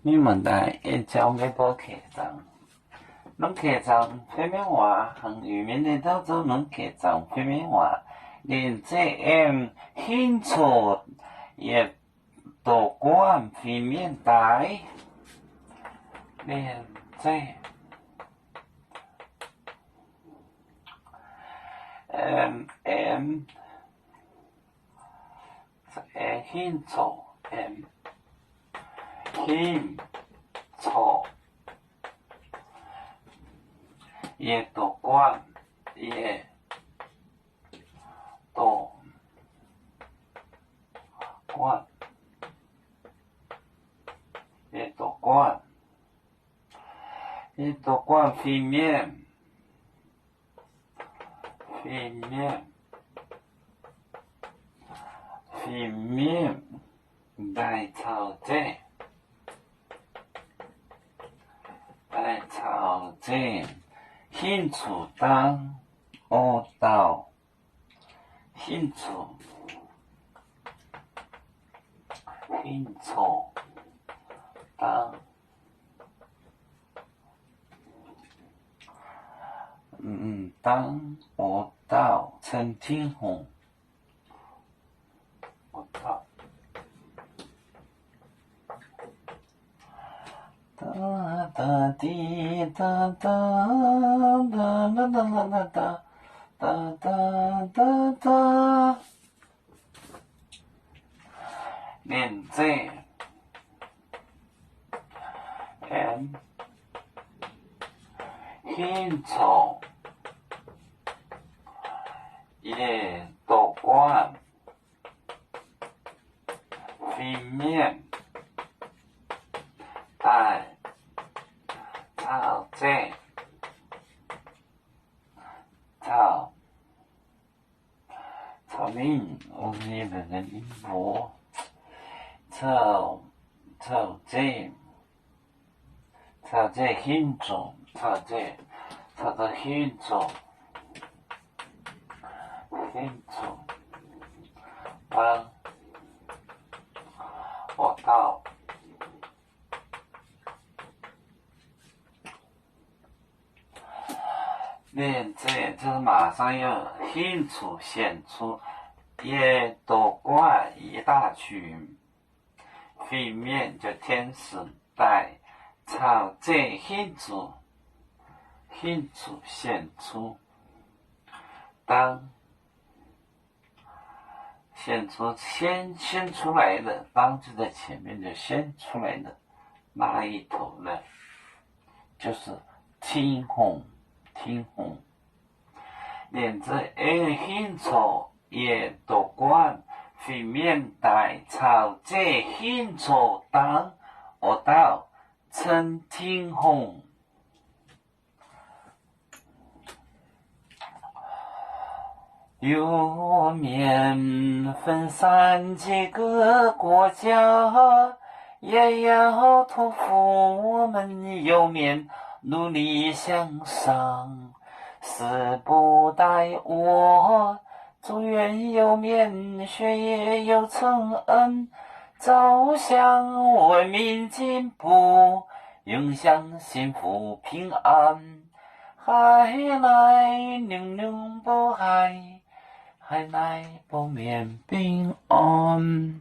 Mingh mangc daaih en jauv mbuo keh zaangc. Norm keh zaangc fei mienv waac, hangx uix mienv ninh dauh zouv norm keh zaangc fei mienv waac. Ninh zeiv em hinv coc yietc doqc guanh fingx mienh daaih. Ninh zeiv em, em, hinv coc, em, hinv coc yietc doqc guanh, yietc doqc guanh, yietc doqc guanh, yietc doqc guanh fingx mienh, fingx mienh, fingx mienh daaih caux zeiv, daaih caux zeiv hinv coc dangv, o dauh, hinv coc, hinv coc dangv, dangv o dauh cen Tin-Hungh. Ninh zeiv aengx hinv coc yietc doqc guanh fingx mienh daaih caux zeiv, caux, caux mingh, caux zeiv, caux zeiv hinv zoqc, caux zeiv, caux zeiv hinv zoqc, hinv zoqc, dangv, o dauh. Ninh zeiv maac zangv yaac hinv zuqc sienx zuqc yietc doqc guanh yietc daaih qunx fingx mienh jiex tien sinx daaih caux zeiv hinv zuqc, hinv zuqc sienx zuqc dangv 显出，先，先出来的，当就在前面的，先出来的那一头呢，就是青红，青红。Ninh zeiv aengx hinv coc yietc doqc guanh fingx mienh daaih caux zeiv hinv coc dangv oix dauh cen Tin-Hungh. 有面分散几个国家，也要托付我们有面努力向上，死不带我，祝愿有面学业有成恩，朝向文明进步，永享幸福平安。 海来宁宁不海，海来不免平安。